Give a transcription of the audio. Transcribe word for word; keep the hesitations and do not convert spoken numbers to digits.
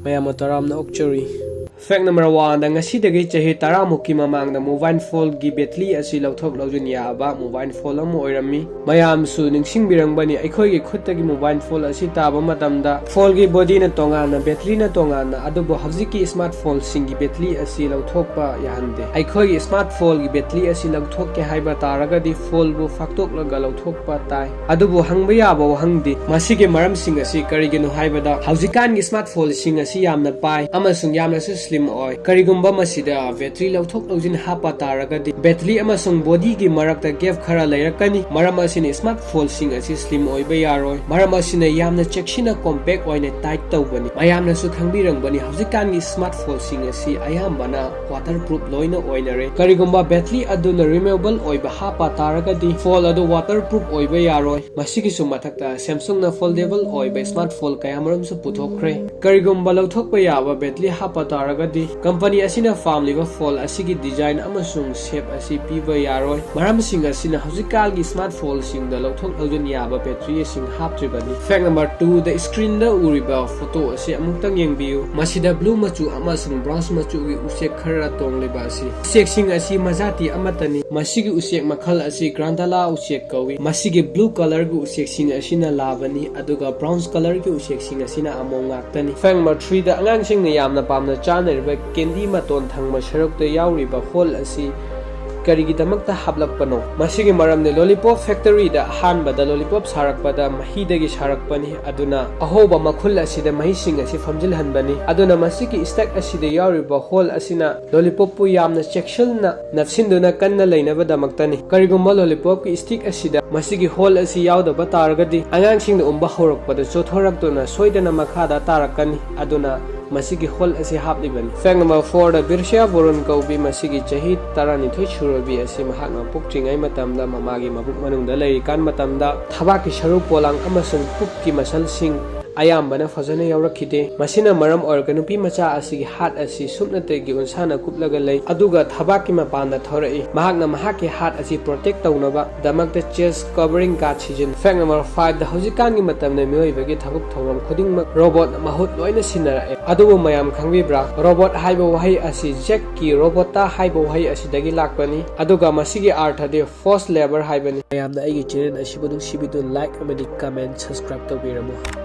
ꯃꯌꯥꯝ ꯇꯔꯥꯝꯅ ꯑꯣꯛꯆꯔꯤ꯫ Fact number one ꯗ, ꯉꯁꯤꯗꯒꯤ ꯆꯍꯤ ꯇꯔꯥꯃꯨꯛꯀꯤ ꯃꯃꯥꯡꯗ mobile phone ꯒꯤ battery ꯑꯁꯤ ꯂꯧꯊꯣꯛ ꯂꯧꯁꯤꯟ ꯌꯥꯕ mobile phone ꯑꯃ ꯑꯣꯏꯔꯝꯃꯤ꯫ ꯃꯌꯥꯝꯁꯨ ꯅꯤꯡꯁꯤꯡꯕꯤꯔꯝꯒꯅꯤ, ꯑꯩꯈꯣꯏꯒꯤ ꯈꯨꯠꯇꯒꯤ mobile phone ꯑꯁꯤ ꯇꯥꯕ ꯃꯇꯝꯗ phone ꯒꯤ body ꯅ ꯇꯣꯉꯥꯟꯅ, battery ꯅ ꯇꯣꯉꯥꯟꯅ, ꯑꯗꯨꯕꯨ ꯍꯧꯖꯤꯛꯀꯤ smart phone ꯁꯤꯡꯒꯤ battery ꯑꯁꯤ ꯂꯧꯊꯣꯛꯄ ꯌꯥꯍꯟꯗꯦ꯫ ꯑꯩꯈꯣꯏꯒꯤ smart phone ꯒꯤ battery ꯑꯁꯤ ꯂꯧꯊꯣꯛꯀꯦ ꯍꯥꯏꯕ ꯇꯥꯔꯒꯗꯤ phone ꯕꯨ ꯐꯥꯛꯇꯣꯛꯂꯒ ꯂꯧꯊꯣꯛꯄ ꯇꯥꯏ꯫ ꯑꯗꯨꯕꯨ ꯍꯪꯕ ꯌꯥꯕ ꯋꯥꯍꯪꯗꯤ, ꯃꯁꯤꯒꯤ ꯃꯔꯝꯁꯤꯡ ꯑꯁꯤ ꯀꯔꯤꯒꯤꯅꯣ ꯍꯥꯏꯕꯗ, ꯍꯧꯖꯤꯛꯀꯥꯟꯒꯤ smart phone ꯁꯤꯡ ꯑꯁꯤ ꯌꯥꯝꯅ ꯄꯥꯏ ꯑꯃꯁꯨꯡ ꯌꯥꯝꯅꯁꯨ slim ꯑꯣꯏ꯫ ꯀꯔꯤꯒꯨꯝꯕ ꯃꯁꯤꯗ battery ꯂꯧꯊꯣꯛ ꯂꯧꯁꯤꯟ ꯍꯥꯞꯄ ꯇꯥꯔꯒꯗꯤ, battery ꯑꯃꯁꯨꯡ body ꯒꯤ ꯃꯔꯛꯇ gap ꯈꯔ ꯂꯩꯔꯛꯀꯅꯤ꯫ ꯃꯔꯝ ꯑꯁꯤꯅ smart phone ꯁꯤꯡ ꯑꯁꯤ slim ꯑꯣꯏꯕ ꯌꯥꯔꯣꯏ꯫ ꯃꯔꯝ ꯑꯁꯤꯅ ꯌꯥꯝꯅ ꯆꯦꯛꯁꯤꯟꯅ compact ꯑꯣꯏꯅ tight ꯇꯧꯕꯅꯤ꯫ ꯃꯌꯥꯝꯅꯁꯨ ꯈꯪꯕꯤꯔꯝꯒꯅꯤ, ꯍꯧꯖꯤꯛꯀꯥꯟꯒꯤ smart phone ꯁꯤꯡ ꯑꯁꯤ ꯑꯌꯥꯝꯕꯅ waterproof ꯂꯣꯏꯅ ꯑꯣꯏꯅꯔꯦ꯫ ꯀꯔꯤꯒꯨꯝꯕ battery ꯑꯗꯨꯅ removable ꯑꯣꯏꯕ ꯍꯥꯞꯄ ꯇꯥꯔꯒꯗꯤ, phone ꯑꯗꯨ waterproof ꯑꯣꯏꯕ ꯌꯥꯔꯣꯏ꯫ ꯃꯁꯤꯒꯤꯁꯨ ꯃꯊꯛꯇ Samsung ꯅ foldable ꯑꯣꯏꯕ smart phone ꯀꯌꯥꯃꯔꯨꯝꯁꯨ ꯄꯨꯊꯣꯛꯈ꯭ꯔꯦ꯫ ꯀꯔꯤꯒꯨꯝꯕ ꯂꯧꯊꯣꯛꯄ ꯌꯥꯕ battery ꯍꯥꯞꯄ ꯇꯥꯔꯒꯗꯤ, company ꯑꯁꯤꯅ ꯄꯥꯝꯂꯤꯕ phone ꯑꯁꯤꯒꯤ design ꯑꯃꯁꯨꯡ shape ꯑꯁꯤ ꯄꯤꯕ ꯌꯥꯔꯣꯏ꯫ ꯃꯔꯝꯁꯤꯡ ꯑꯁꯤꯅ ꯍꯧꯖꯤꯛꯀꯥꯟꯒꯤ smart phone ꯁꯤꯡꯗ ꯂꯧꯊꯣꯛ ꯂꯧꯁꯤꯟ ꯌꯥꯕ battery ꯁꯤꯡ ꯍꯥꯞꯇ꯭ꯔꯤꯕꯅꯤ꯫ Fact number two ꯗ, screen ꯗ ꯎꯔꯤꯕ photo ꯑꯁꯤ ꯑꯃꯨꯛꯇꯪ ꯌꯦꯡꯕꯤꯌꯨ꯫ ꯃꯁꯤꯗ blue ꯃꯆꯨ ꯑꯃꯁꯨꯡ bronze ꯃꯆꯨꯒꯤ ꯎꯆꯦꯛ ꯈꯔ ꯇꯣꯡꯂꯤꯕ ꯑꯁꯤ, ꯎꯆꯦꯛꯁꯤꯡ ꯑꯁꯤ ꯃꯖꯥꯇꯤ ꯑꯃꯠꯇꯅꯤ꯫ ꯃꯁꯤꯒꯤ ꯎꯆꯦꯛ ꯃꯈꯜ ꯑꯁꯤ Grantala ꯎꯆꯦꯛ ꯀꯧꯏ꯫ ꯃꯁꯤꯒꯤ blue colour ꯒꯤ ꯎꯆꯦꯛꯁꯤꯡ ꯑꯁꯤꯅ ꯂꯥꯕꯅꯤ, ꯑꯗꯨꯒ bronze colour ꯒꯤ ꯎꯆꯦꯛꯁꯤꯡ ꯑꯁꯤꯅ ꯑꯃꯣꯝ ꯉꯥꯛꯇꯅꯤ꯫ Fact number three ꯗ, ꯑꯉꯥꯡꯁꯤꯡꯅ ꯌꯥꯝꯅ ꯄꯥꯝꯅ ꯆꯥꯅꯔꯤꯕ candy ꯃꯇꯣꯟ ꯊꯪꯕ ꯁꯔꯨꯛꯇ ꯌꯥꯎꯔꯤꯕ hole ꯑꯁꯤ ꯀꯔꯤꯒꯤꯗꯃꯛꯇ ꯍꯥꯞꯂꯛꯄꯅꯣ? ꯃꯁꯤꯒꯤ ꯃꯔꯝꯗꯤ, lollipop factory ꯗ ꯑꯍꯥꯟꯕꯗ lollipop ꯁꯥꯔꯛꯄꯗ ꯃꯍꯤꯗꯒꯤ ꯁꯥꯔꯛꯄꯅꯤ, ꯑꯗꯨꯅ ꯑꯍꯧꯕ ꯃꯈꯨꯜ ꯑꯁꯤꯗ ꯃꯍꯤꯁꯤꯡ ꯑꯁꯤ ꯐꯝꯖꯤꯜꯍꯟꯕꯅꯤ꯫ ꯑꯗꯨꯅ ꯃꯁꯤꯒꯤ stack ꯑꯁꯤꯗ ꯌꯥꯎꯔꯤꯕ hole ꯑꯁꯤꯅ lollipop ꯄꯨ ꯌꯥꯝꯅ ꯆꯦꯛꯁꯤꯟꯅ ꯅꯞꯁꯤꯟꯗꯨꯅ ꯀꯟꯅ ꯂꯩꯅꯕꯗꯃꯛꯇꯅꯤ꯫ ꯀꯔꯤꯒꯨꯝꯕ lollipop ꯀꯤ stick ꯑꯁꯤꯗ ꯃꯁꯤꯒꯤ hole ꯑꯁꯤ ꯌꯥꯎꯗꯕ ꯇꯥꯔꯒꯗꯤ, ꯑꯉꯥꯡꯁꯤꯡꯅ ꯎꯝꯕ ꯍꯧꯔꯛꯄꯗ ꯆꯣꯠꯊꯣꯔꯛꯇꯨꯅ ꯁꯣꯏꯗꯅ ꯃꯈꯥꯗ ꯇꯥꯔꯛꯀꯅꯤ, ꯑꯗꯨꯅ ꯃꯁꯤꯒꯤ hole ꯑꯁꯤ ꯍꯥꯞꯂꯤꯕꯅꯤ꯫ Fact number four ꯗ, Birsha Burun ꯀꯧꯕꯤ ꯃꯁꯤꯒꯤ ꯆꯍꯤ ꯇꯔꯥꯅꯤꯊꯣꯏ ꯁꯨꯔꯕꯤ ꯑꯁꯤ ꯃꯍꯥꯛꯅ ꯄꯣꯛꯇ꯭ꯔꯤꯉꯩ ꯃꯇꯝꯗ, ꯃꯃꯥꯒꯤ ꯃꯕꯨꯛ ꯃꯅꯨꯡꯗ ꯂꯩꯔꯤꯀꯥꯟ ꯃꯇꯝꯗ, ꯊꯕꯥꯛꯀꯤ ꯁꯔꯨ ꯄꯣꯂꯥꯡ ꯑꯃꯁꯨꯡ ꯄꯨꯛꯀꯤ muscle ꯁꯤꯡ ꯑꯌꯥꯝꯕꯅ ꯐꯖꯅ ꯌꯥꯎꯔꯛꯈꯤꯗꯦ꯫ ꯃꯁꯤꯅ ꯃꯔꯝ ꯑꯣꯏꯔꯒ ꯅꯨꯄꯤ ꯃꯆꯥ ꯑꯁꯤꯒꯤ heart ꯑꯁꯤ ꯁꯨꯞꯅꯇꯒꯤ ꯎꯟꯁꯥꯅ ꯀꯨꯞꯂꯒ ꯂꯩ, ꯑꯗꯨꯒ ꯊꯕꯥꯛꯀꯤ ꯃꯄꯥꯟꯗ ꯊꯧꯔꯛꯏ꯫ ꯃꯍꯥꯛꯅ ꯃꯍꯥꯛꯀꯤ heart ꯑꯁꯤ protect ꯇꯧꯅꯕ ꯗꯃꯛꯇ chest covering guard ꯁꯤꯖꯤꯟꯅꯩ꯫ Fact number five ꯗ ꯍꯧꯖꯤꯛꯀꯥꯟꯒꯤ ꯃꯇꯝꯗ ꯃꯤꯑꯣꯏꯕꯒꯤ ꯊꯕꯛ ꯊꯧꯔꯝ ꯈꯨꯗꯤꯡꯃꯛ robot ꯃꯍꯨꯠ ꯂꯣꯏꯅ ꯁꯤꯟꯅꯔꯛꯑꯦ꯫ ꯑꯗꯨꯕꯨ ꯃꯌꯥꯝ ꯈꯪꯕꯤꯕ꯭ꯔꯥ? Robot ꯍꯥꯏꯕ ꯋꯥꯍꯩ ꯑꯁꯤ Jackꯀꯤ Robota ꯍꯥꯏꯕ ꯋꯥꯍꯩ ꯑꯁꯤꯗꯒꯤ ꯂꯥꯛꯄꯅꯤ, ꯑꯗꯨꯒ ꯃꯁꯤꯒꯤ ꯑꯥꯔꯊꯗꯤ forced labor ꯍꯥꯏꯕꯅꯤ꯫ ꯃꯌꯥꯝꯅ ꯑꯩꯒꯤ channel ꯑꯁꯤꯕꯨ ꯅꯨꯡꯁꯤꯕꯤꯗꯨꯅ like ꯑꯃꯗꯤ comment, subscribe ꯇꯧꯕꯤꯔꯝꯃꯨ꯫